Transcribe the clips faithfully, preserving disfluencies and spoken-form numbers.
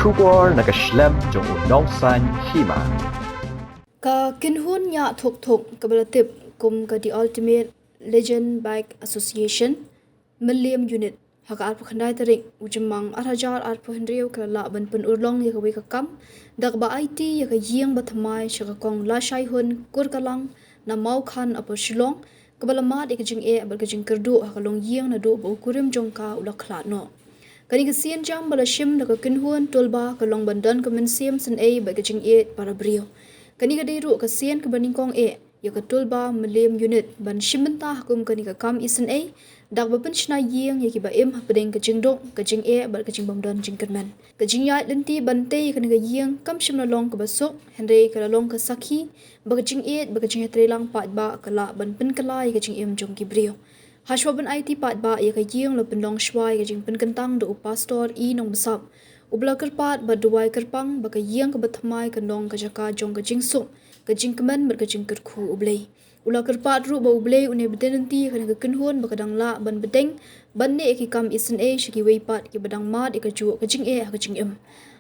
Khubor na ka shlem jong u nongsaiñ hima. Ka kynhun ñiah thuk thuk kaba la tip kum ka The Ultimate Legend Bike Association Mylliem Unit ha ka arphew khyndai tarik u Jymmang ar hajar arphew hynriew ka la lah ban pynurlong ïa kawei ka kam da kaba aiti ïa ka ïing ba thymmai sha ka kong Lashaihun Kurkalang na Mawkhan Upper Shillong, kaba la mad ïa ka jingeh bad ka jingkyrduh ha ka longïing naduh ba u kurim jong ka u la khlad noh. Kane ka sienjam ba la shim da ka kynhun Tulba ka long ban don ka mynsiem synei bad ka jingïeit para briew. Kane ka dei ruh ka sien kaba nyngkong eh ïa ka Tulba Mylliem Unit ban shim bynta ha kum kane ka kam isynei da kaba pynshna ïing ïa kiba im hapdeng ka jingduk, ka jingeh bad ka jingbymdon jingkyrmen. Ka jingïaid lynti ban tei ïa kane ka ïing kam shym la long kaba suk, hynrei ka la long ka sakhi ba ka jingïeit bad ka jingïatreilang paidbah ka lah ban pynkylla ïa ka jingim jong ki briew. Hashwa ban aiti paidbah ïa ka ïing, la pynlong shwa ïa ka jingpynkyntang da u Pastor E. Nongbsap, uba la kyrpad bad duwai kyrpang ba ka ïing kaba thymmai kan long ka jaka jong ka jingsuk, ka jingkmen bad ka jingkyrkhu U Blei. U la kyrpad ruh ba U Blei un ïa bteng lynti ïa kane ka kynhun ba ka dang lah ban bteng ban neh ïa ki kam isynei sha kiwei pat kiba dang mad ïa kajuh ka jingeh ha ka jingim.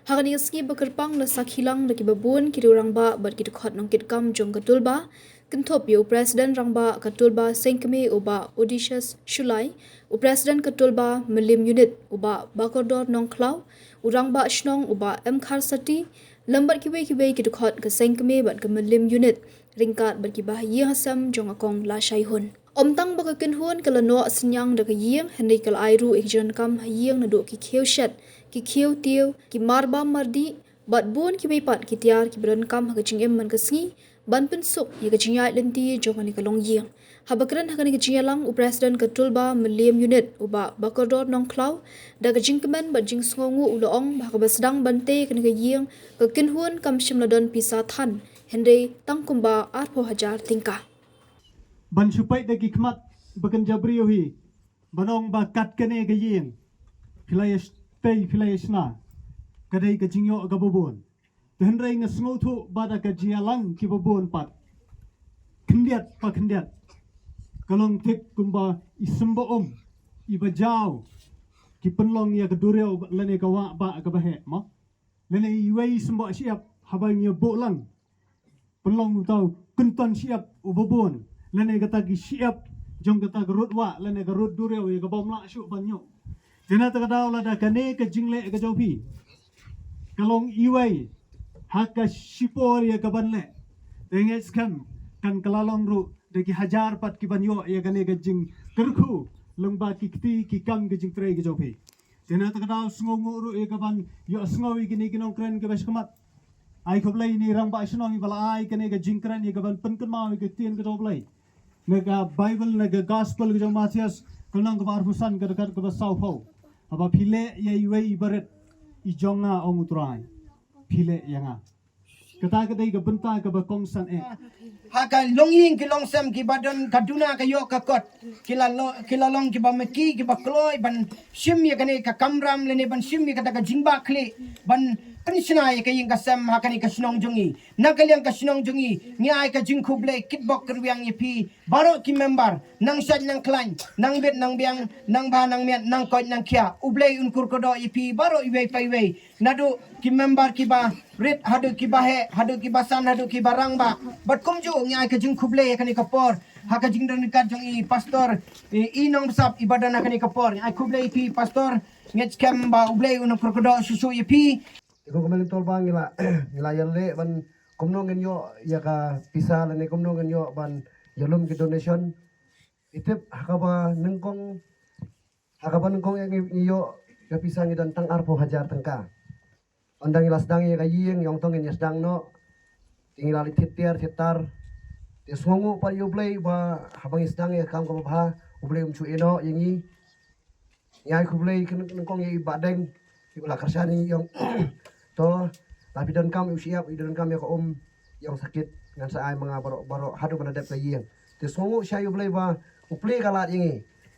Ha kane ka sngi ba kyrpang la sakhi lang da kiba bun ki riew rangbah bad ki dkhot nongkitkam jong ka Tulba, kynthup ïa u President Rangbah ka Tulba Sengkmie u Bah Odysseus Shullai, u President ka Tulba Mylliem Unit u Bah Bakordor Nongkhlaw, u Rangbah Shnong u Bah M. Kharsati, lem bad kiwei kiwei ki dkhot ka Sengkmie bad ka Mylliem Unit, ryngkat bad kiba ha ïing ha sem jong ka kong Lashaihun. Ym tang ba ka kynhun ka la noh synñiang da ka ïing, hynrei ka la ai ruh ïa ki jingdonkam ha ïing naduh ki khiew shet, ki khiew tiew, ki marbam mardih, bad bun kiwei pat ki tiar kiba donkam ha ka jingim man ka sngi ban pynsuk ïa ka jingïaid lynti jong kane ka longïing. Haba kren ha kane ka jingïalang u President ka Tulba Mylliem Unit u Bah Bakordor Nongkhlaw, da ka jingkmen bad jingsngewnguh u la ong ba ha kaba sdang ban tei ïa kane ka ïing, ka kynhun kam shym la don pisa than, hynrei tang kumba arphew hajar tyngka. Ban shu peit da ki khmat ba kynja briew hi ban ong ba kat kane ka ïing phi la ïa tei, phi la ïa shna, ka dei ka jingïoh kaba bun. Te hynrei nga sngewthuh ba da ka jingïalang kiba bun pat, khyndiat pa khyndiat, ka long tip kumba i symbai um, iba jaw, ki pynlong ïa ka duriaw lane ka wah bah kaba heh mo, lane iwei i symbai shyiap haba ngi ïa buh lang, pynlong uta u kynton shyiap uba bun, lane kata ki shyiap jong kata ka rud wah lane ka rud duriaw ïa kaba ym lah shuh ban ñiuh. Te na kata ka daw lada kane ka jingleh ka jong phi ka long iwei ha ka shipor ïa kaban leh, te ngeit skhem kan kylla long ruh da ki hajar pat kiban ïoh ïa kane ka jingkyrkhu lyngba ki kti ki kam ka jingtrei ka jong phi. Te na kata ka daw sngewnguh ruh ïa kaban ïohsngew ïa kine ki nongkren kiba shakhmat. Ai khublei ïa i Rangbah Shnong iba la ai kane ka jingkren ïa kaban pynkynmaw ïa ka ktien ka jong U Blei na ka Baibl, na ka Gospel ka jong u Mathaios, ka lynnong kaba arphew san, ka dkhot kaba sawphew. Haba phi leh ïa iwei iba rit i jong nga, ong U Trai, phi leh ïa nga. Kata ka dei ka bynta kaba kongsan eh. Ha ka longïing ki longsem kiba don ka duna ka ïoh ka kot, ki la lo-, ki la long kiba meki, kiba kloi ban shim ïa kane ka kamram lane ban shim ïa kata ka jingbakla, ban pynshna ïa ka ïing ka sem ha kane ka shnong jong ngi. Na ka liang ka shnong jong ngi, ngi ai ka jingkhublei kitbok kyrwiang ïa phi baroh ki member, nang shait nang khlaiñ, nang bit nang biang, nang bha nang miat, nang koit nang khiah. U Blei un kyrkhu kyrdoh ïa phi baroh iwei pa iwei, naduh ki member kiba rit haduh kiba heh, haduh kiba san, haduh kiba rangbah. Bad kumjuh ngi ai ka jingkhublei ha kane ka por ha ka jingdon ryngkat jong i Pastor i, i Nongbsap iba don ha kane ka por. Ngi ai khublei ïa phi Pastor, ngeit skhem ba U Blei un kyrkhu kyrdoh shuh shuh ïa phi. Te ko ka Mylliem Tulba ngi la, ngi la ïaleh ban kumno ngin ïoh ïa ka pisa lane kumno ngin ïoh ban ïalum ki donation. I tip ha kaba nyngkong, ha kaba nyngkong ïa ngi, ngi ïoh ka pisa ngi don tang arphew hajar tyngka. Ynda ngi la sdang ïa ka ïing, ïa ong to ngin ïa sdang noh. Te ngi la leit thied tiar thied tar. Te sngewnguh pat ïa U Blei ba haba ngi sdang ïa ka kam kaba bha, U Blei um shu ïehnoh ïa ngi. Ngi ai khublei kyn-, nyngkong ïa i Bah Deng, iba la kyrshan ïa ngi, ïa ong to, la phi donkam ïa u shyiap, phi donkam ïa ka um, ïa ong sakit, ngan sa ai ma nga baroh baroh haduh ban da dep ka ïing. Te sngewnguh shai U Blei ba U Blei ka lad ïa ngi.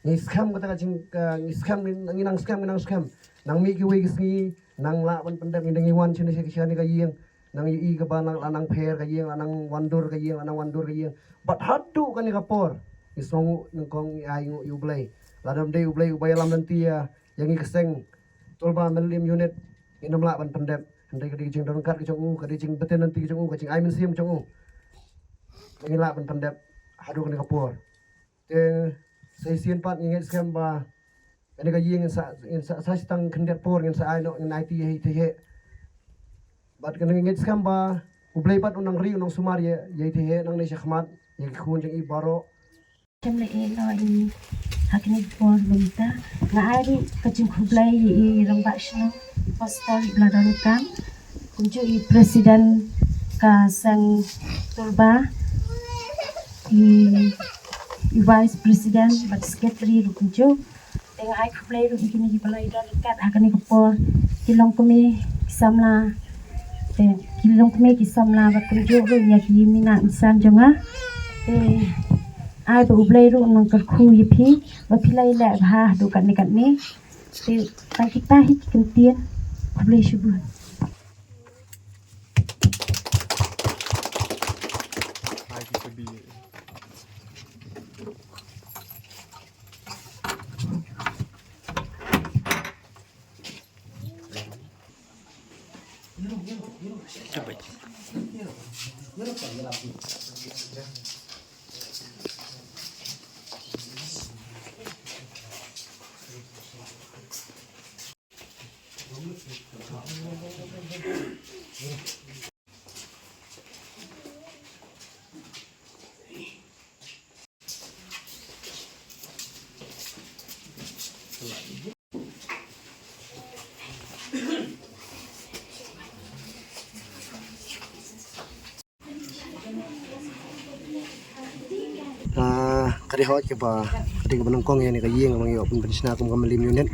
Ngi skhem kata ka jing, ka, ngi skhem, ngi nang skhem, ngi nang skhem. Nang mih kiwei ki sngi, nang lah ban pyndep, ngi dang ngi wan shane shane ka ïing. Nang ïohi kaba nang la nang pher ka ïing, la nang wandur ka ïing, la nang wandur ka ïing. Bad haduh kane ka por, ngi sngewnguh nyngkong, ngi ainguh ïa U Blei. Lada ym dei U Blei uba ïalam lynti ïa, ïa ngi ka seng Tulba Mylliem Unit, Ngin ym lah ban pyndep, hynrei ka dei ka jingdon ryngkat ka jong u, ka dei jingbeten lynti ka jong u, ka jingai mynsiem ka jong u. Ngin lah ban pyndep haduh kane ka por. Te sa shisien pat ngi ngeit skhem ba kane ka ïing ngin sa, ngin sa, sa shu tang khyndiat por, ngin sa ai noh, ngin aiti ïa i te he. Bad kane ngi ngeit skhem ba U Blei pat un nang ri, un nang sumar ïa, ïa i te he nangne shakhmat, ïa ki khun jong i baroh. Khublei ïa i ha kane ka por mynta. Nga ai ruh ka jingkhublei ïa i Rangbah Shnong Pastor Bladon Kam, kumjuh i President ka Seng Turba, i, i Vice President bad Secretary ruh kumjuh. Te nga ai khublei ruh ïa kine kiba la ïadon ryngkat ha kane ka por, ki longkmie, ki samla. Te ki longkmie, ki samla bad kumjuh ruh ïa ki minot misan jong nga. Te ai ba U Blei ruh un nang kyrkhu ïa phi ba phi la ïaleh bha haduh katne katne. Te tang kita hi ki kyntien. Khublei shibun. Ah, ka dei hok kaba, ka dei kaba nyngkong ïa kane ka ïing ba ngi ïoh pynshna kum ka Mylliem Unit.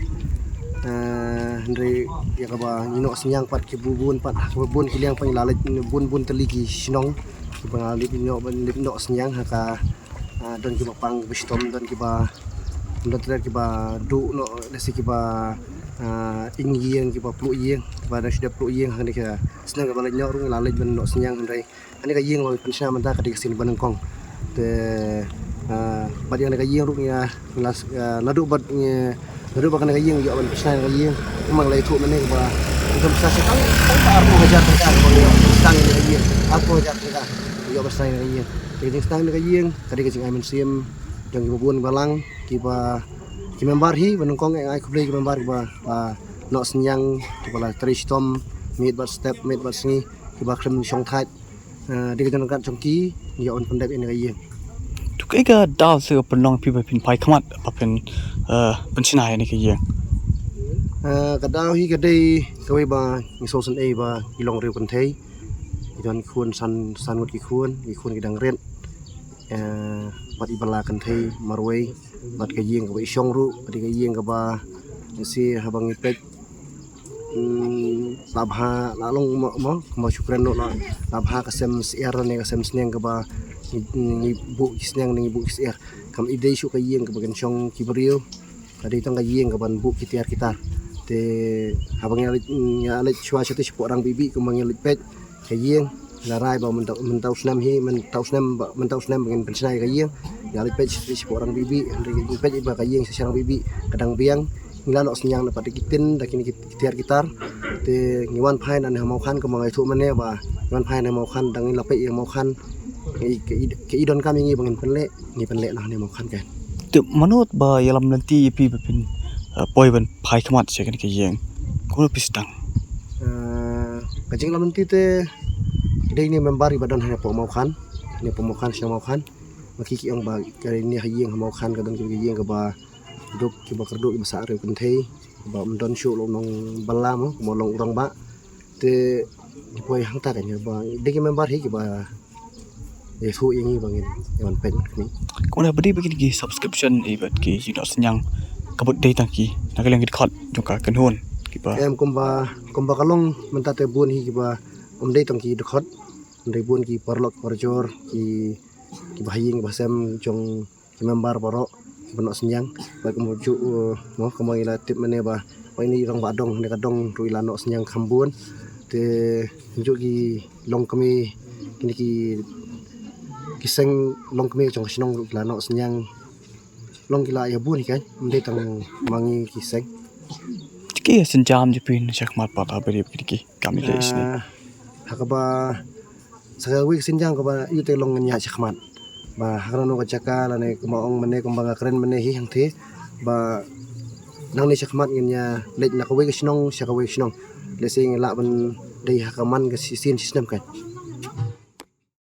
Ah, hynrei ïa kaba ngi noh synñiang pat ki bun bun pat, kaba bun ki liang pat ngi la leit bun bun tylli ki shnong kiba ngi la leit noh, leit noh synñiang ha ka, ah, don kiba pang kiba shitom, don kiba, don kiba duh noh, lehse kiba, ah, ing ïing, kiba pluh ïing, kiba dang shu dep pluh ïing ha kane ka shnong kaba leit noh ruh ngi la leit ban noh synñiang, hynrei kane ka ïing ba ngi pynshna mynta ka dei ka sien ba nyngkong. Te, ah, bad ïa kane ka ïing ruh ngi, ah, ngi la, ah, naduh bad ngi, naduh bad kane ka ïing ïoh ban pynshna ïa kane ka ïing. Kumba ngi la ïathuh mynne ba ngi pynshna shi tang, tang arphew hajar tyngka kaba ngi ïoh pynshna ïa kane ka ïing. Arphew hajar tyngka ïoh pynshna ïa kane ka ïing. Te ka jingshna ïa kane ka ïing ka dei ka jingai mynsiem jong kiba bun balang kiba, ki member hi ba nyngkong, eh, ai khublei ki member kiba, ah, noh synñiang, kiba la trei shitom miet bad step, miet bad sngi, kiba khlem shong thait. Eh, dei ka jingryngkat jong ki ïa un pyndep ïa kane ka ïing. To kaei ka daw sa ka pynlong phi ba phin phai khmat ba phin, eh, pynshna ïa kane ka ïing? Eh, ka daw hi ka dei kawei ba ngi sngewsynei ba i long riew kynthei, i don khun san, san ngut ki khun, ki khun ki dang rit. Eh, bad i ba la kynthei marwei, bad ka ïing kaba i shong ruh ka dei ka ïing kaba, si haba ngi peit, mm, la bha, la long mo, mo, kumba shu kren noh, la, la bha ka sem syiar ne ka sem sneng kaba ngi, ngi buh ki sneng ne ngi buh ki syiar. Kam i dei shuh ka ïing kaba kan shong ki briew. Ka dei tang ka ïing kaban buh ki tiar ki tar. Te haba ngi la leit, ngi la leit shuwa shatei shapoh Rang Bih Bih, kumba ngi la leit peit ka ïing, la rai ba mynta, mynta u snem hi, mynta u snem ba, mynta u snem ba ngin pynshna ïa ka ïing. Ngi la leit peit shapoh Rang Bih Bih, hynrei ngi peit ba ka ïing sha Rang Bih Bih ka dang biang. Ngi la noh synñiang na pat da ki tin, da kine ki tiar ki tar. Te ngi wan phai na ne ha Mawkhan, kumba nga ïathuh mynne ba ngi wan phai na Mawkhan, da ngi la peit ïa Mawkhan, ka i, ka i, ka i donkam ïa ngi ba ngin pynleh, ngi pynleh noh ne Mawkhan kan. Te mano ba ïalam lynti ïa phi ba phin, eh, poi ban phai khmat sha kane ka ïing? Kumno phi sdang? Eh, ka jingïalam lynti te dei ne member iba don ha ne poh Mawkhan, ne poh Mawkhan, shnong Mawkhan. Ma ki ki ong ba kane ha ïing ha Mawkhan ka don ka ïing kaba duk, kiba kyrduh, kiba sah riew kynthei, ba ym don shuh long nongbylla mo, mo long u rangbah. Te ngi poi hangta kan, ba dei ki member hi kiba ïathuh ïa ngi ba ngin ïa wan peit kane. Kumno ba dei ba kine ki subscription, eh, bad ki jingnoh synñiang ka mut dei tang ki na ka liang ki dkhot jong ka kynhun kiba. Em, kumba, kumba ka long mynta te bun hi kiba ym dei tang ki dkhot, ym dei, bun ki paralok parajor, ki, kiba ha ïing kiba ha sem jong ki member baroh kiba noh synñiang. Bad kumjuh, uh, mo, kumba ngi la tip mynne ba, ba ine i rangbah dong, ne ka dong ruh i la noh synñiang kham bun. Te kumjuh ki longkmie, kine ki, ki seng longkmie jong ka shnong ruh ki la noh synñiang. Long ki la ïa bun hi kan, ym dei tang ma ngi ki seng. ki synjam jong phi na shakhmat pat ha bari bari ki kam ïa sini. Ah, ha kaba sa kawei ka synjam kaba ïoh te long ngin ïa shakhmat. Ba ha kano ka jaka lane kumba ong mynne kumba nga kren mynne hi hangte ba nangne shakhmat ngin ïa leit na kawei ka shnong sha kawei ka shnong. Lehse ngin lah ban dei ha ka man ka shisien shisnem ka.